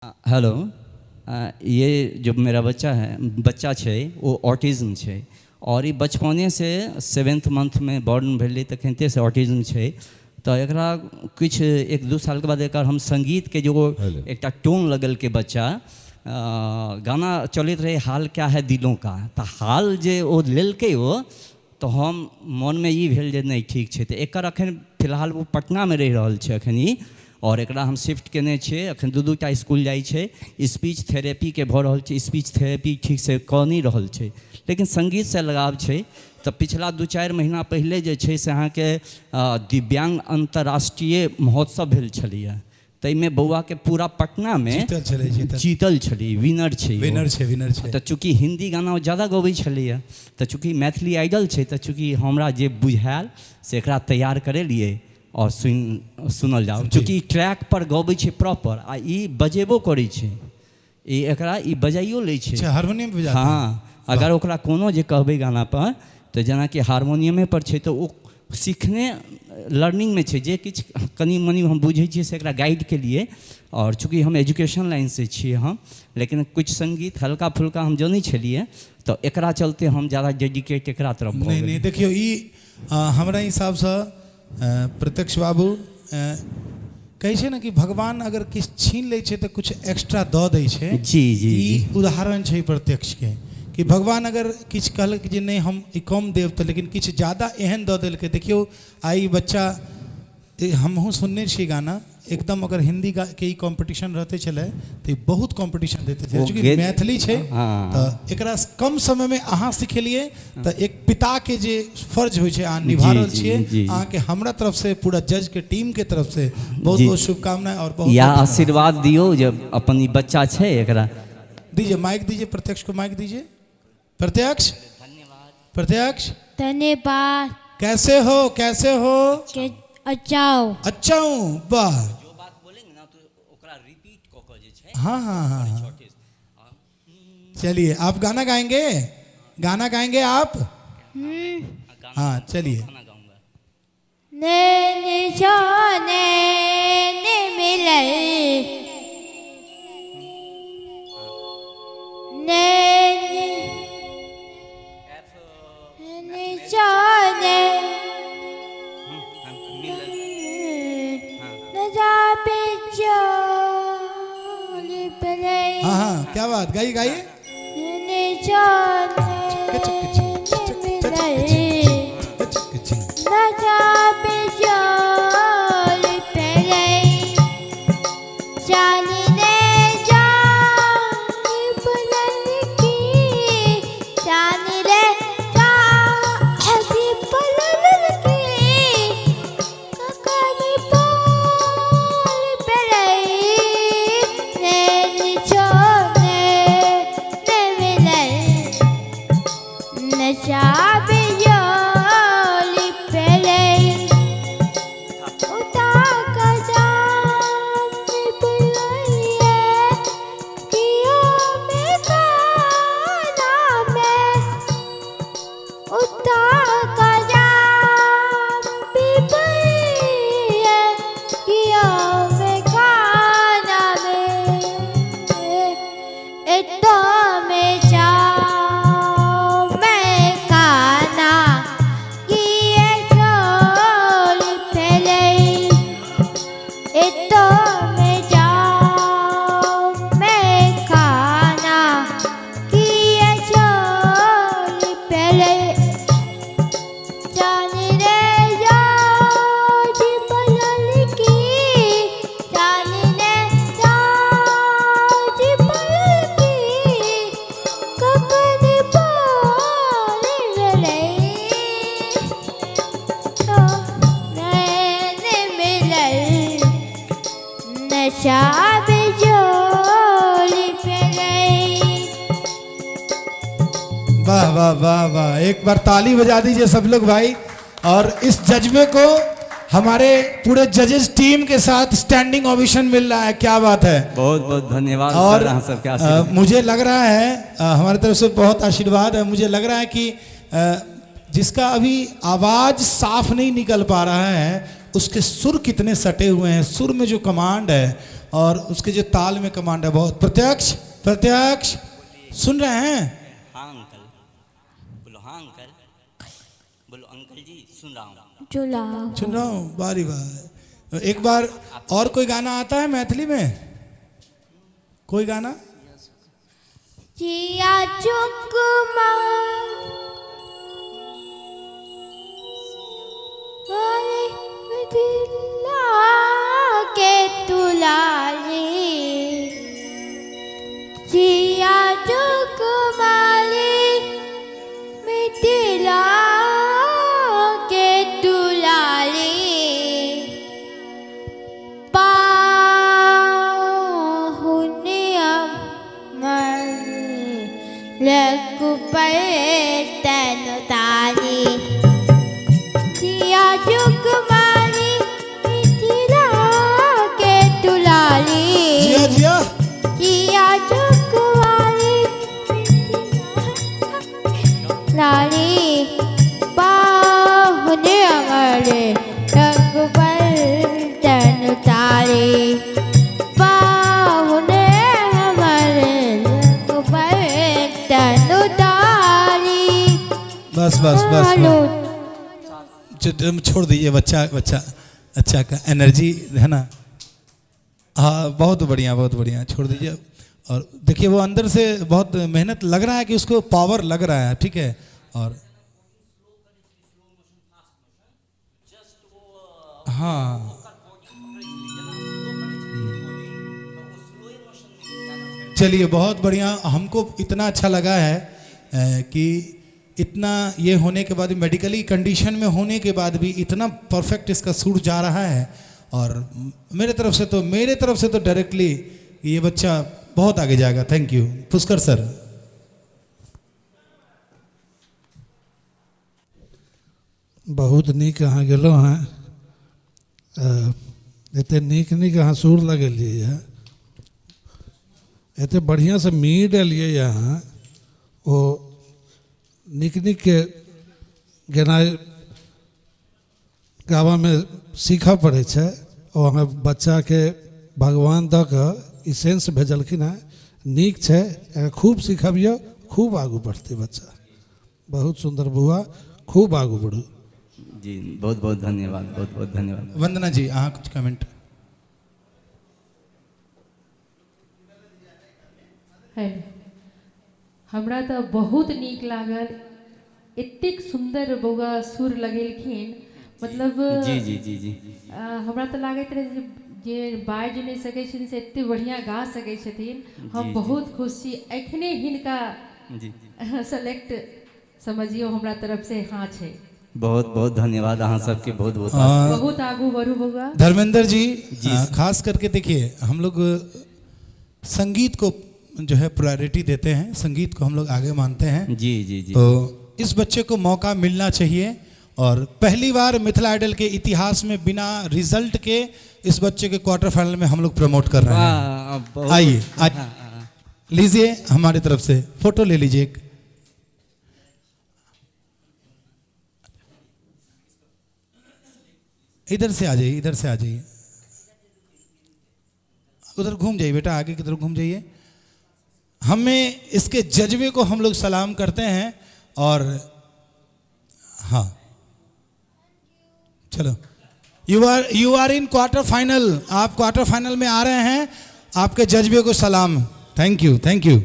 Hello, ये जो मेरा बच्चा है, बच्चा छै, ओ ऑटिज्म छै आओर ई बचपनेसँ सेवेंथ मंथमे बॉर्न भेलै, तखनतेसँ ऑटिज्म छै। तऽ एकरा किछु 1-2 सालके बाद एकर हम सङ्गीतके जे ओ एकटा टोन लगेलकै बच्चा, गाना चलैत रहै हाल क्या है दिलों का, तऽ हाल जे ओ लेलकै ओ तऽ हम मोनमे ई भेल जे नहि, ठीक छै। तऽ एकर एखन फिलहाल ओ पटनामे रहि रहल छै एखन ई, आओर एकरा हम शिफ्ट केने छियै। एखन 2-2 टा इसकुल जाइ छै, स्पीच थेरेपीके भऽ रहल छै। स्पीच थेरेपी ठीकसँ कऽ नहि रहल छै, लेकिन सङ्गीतसँ लगाव छै। तऽ पिछला 2-4 महीना पहिले जे छै से अहाँके दिव्याङ्ग अन्तर्राष्ट्रीय महोत्सव भेल छलैए, ताहिमे बौआके पूरा पटनामे जीतल छलै, जीतल। जीतल छलै, विनर छै ओ। विनर छै, विनर छै। तऽ चूँकि हिन्दी गाना ओ ज्यादा गबै छलैए, तऽ चूँकि मैथिली आइडल छै, तऽ चूँकि हमरा जे बुझायल से एकरा तैयार करेलियै आओर सुनल जाउ। चूँकि ट्रैक पर गबै छै प्रॉपर आ ई बजेबो करै छै, ई एकरा ई बजाइयो लै छै। अच्छा, हारमोनियम बजाते हैं? हँ, अगर ओकरा कोनो जे कहबै गाना पर, तऽ जेनाकि हारमोनियमे पर छै, तऽ ओ सीखने लर्निंगमे छै। जे किछु कनि मनि हम बुझै छियै से एकरा गाइड केलियै। आओर चूँकि हम एजुकेशन लाइनसँ छियै हम, लेकिन किछु सङ्गीत हल्का फुल्का हम जनै छलियै, तऽ एकरा चलते हम ज्यादा डेडिकेट एकरा तरफ भऽ नहि गेलियै। नहि, देखियौ, ई हमरा हिसाबसँ प्रत्यक्ष बाबू, कहै छै ने कि भगवान अगर किछु छीन लै छै तऽ किछु एक्स्ट्रा दऽ दै छै। जी जी ई उदाहरण छै प्रत्यक्षके कि भगवान अगर किछु कहलक जे नहि, हम ई कम देब, तऽ लेकिन किछु ज्यादा एहन दऽ देलकै। देखियौ, आइ ई बच्चा, हमहूँ सुनने छी गाना एकदम, अगर हिंदी के ई कॉम्पिटिशन रहते छलै तऽ ई बहुत कॉम्पिटिशन देते छलै। ओ चूँकि मैथिली छै, तऽ एकरा कम समयमे अहाँ सिखेलियै, तऽ एक पिताके जे फर्ज होइ छै, अहाँ निभा रहल छियै। अहाँके हमरा तरफ से, पूरा जज के टीम के तरफ से बहुत बहुत शुभकामना और बहुत या बहुत धन्यवाद। आशीर्वाद दियौ जे अपन ई बच्चा छै एकरा। दीजिए, माइक दीजिए, प्रत्यक्ष को माइक दीजिए। प्रत्यक्ष, प्रत्यक्ष। धन्यवाद। कैसे हो, कैसे हो? के अच्छा हो। अच्छा हूँ, वाह। जो बात बोलेंगे ना, तो ओकरा रिपीट कऽ कऽ जे छै। हाँ, चलिए, आप गाना गाएंगे? गाना गाएंगे आप? हाँ, चलिए। गाना गाऊंगा। नैन सोने ने मिले, नैन सोने नजा पे चोली पले। हाँ हाँ, क्या बात! गाइए, गाइए। नैन सोने मिले, नजा पे चोली पले, जानी ने जानी पलल की, जानी रे जानी पलल की, ककनी पाल पले, नैन छोने ने मिले, नशा बिजोली पले, उता कजाम पिलइए कियो में काना में, उता कजाम पिलइए कियो में काना में, एतो में जाओ मैं काना किए चोली फैले, एतो में जाओ मैं खाना किए चोली फैले, जानी रे जाजी पलल की, जानी रे जाजी पलल की, ककनी पाल रे, तो नैन मिलल, नशा बिजोली फैले। वाह वाह वाह वाह! एक बार ताली बजा दीजिए सब लोग भाई, और इस जज्बे को हमारे पूरे जजेस टीम के साथ स्टैंडिंग ओवेशन मिल रहा है। क्या बात है! बहुत बहुत धन्यवाद और सर, अहाँ सबके आशीर्वाद। मुझे लग रहा है, हमारे तरफ से बहुत आशीर्वाद है। मुझे लग रहा है कि जिसका अभी आवाज साफ नहीं निकल पा रहा है, उसके सुर कितने सटे हुए हैं, सुर में जो कमांड है। और उसके जो ताल में कमांड है बहुत। प्रत्यक्ष, प्रत्यक्ष सुन रहे हैं? हाँ अंकल, बोलो। हाँ अंकल, बोलो अंकल जी, सुन रहा हूँ। झूला। सुन रहा हूँ, बारी बार। एक बार और कोई गाना आता है मैथिली में? कोई गाना? जिया चुकमा वाले दिला के तुलाली, जिया चुकमाली मिथिला के तुलाली, पाहुनिया तैनु तारी, जिया जुगमाली मिथिला के दुलाली, जिया जिया, जिया जुगमाली लाली, पाहुने हमारे रघुबर तैनु तारी, पाहुने हमारे रघुबर तैनु तारी। बस बस बस, हेलो। बस। छोड़ दीजिए बच्चा, बच्चा अच्छा का एनर्जी है ना। हाँ बहुत बढ़िया, बहुत बढ़िया, छोड़ दीजिए। और देखिए वो अंदर से बहुत मेहनत लग रहा है कि उसको पावर लग रहा है, ठीक है। और हाँ चलिए बहुत बढ़िया, हमको इतना अच्छा लगा है कि इतना ये होने के बाद, मेडिकली कंडीशन में होने के बाद भी इतना परफेक्ट इसका सुर जा रहा है। और मेरे तरफ से तो डायरेक्टली ये बच्चा बहुत आगे जाएगा। Thank you Pushkar sir. बहुत नीक अहाँ गेलहुँ हेँ, एते नीक नीक अहाँ सुर लगेलियै हँ, एते बढ़िआँसँ मीड एलियै अहाँ, ओ नीक नीकके गेनाइ गाबऽमे सीखऽ पड़ै छै। ओ अहाँ बच्चाके भगवान दऽ कऽ ई सेंस भेजलखिन हेँ, नीक छै, एकरा खूब सिखबियौ, खूब आगू बढ़तै बच्चा। बहुत सुन्दर बौआ, खूब आगू बढ़ू। जी बहुत बहुत धन्यवाद, बहुत बहुत धन्यवाद। वंदना जी अहाँ कुछ कमेंट? है, हमरा तऽ बहुत नीक लागल, एतेक सुन्दर बौआ सुर लगेलखिन, मतलब जी जी जी जी। हमरा तऽ लागैत रहै जे बाजि नहि सकै छथिन से एते बढ़िआँ गा सकै छथिन। हम बहुत खुश छी, एखने हिनका जी सेलेक्ट समझियौ हमरा तरफ से हाँ छै। बहुत बहुत धन्यवाद अहाँ सबके, बहुत बहुत बहुत आगू बढ़ू बौआ। धर्मेंद्र जी, जी। खास करके देखिए हम लोग संगीत को जो है प्रायोरिटी देते हैं, संगीत को हम लोग आगे मानते हैं। जी जी जी। तो इस बच्चे को मौका मिलना चाहिए और पहली बार मिथिला आइडल के इतिहास में बिना रिजल्ट के इस बच्चे के क्वार्टर फाइनल में हम लोग प्रमोट कर रहे हैं। वाह, बहुत- आइए, आइए। लीजिए हमारी तरफ से फोटो ले लीजिए एक। इधर से आ जाइए, इधर से आ जाइए, उधर घूम जाइए बेटा, आगे की तरफ घूम जाइए। हमें इसके जज्बे को हम लोग सलाम करते हैं। और हाँ चलो, you are in quarter final, आप क्वार्टर फाइनल में आ रहे हैं, आपके जज्बे को सलाम। Thank you, thank you.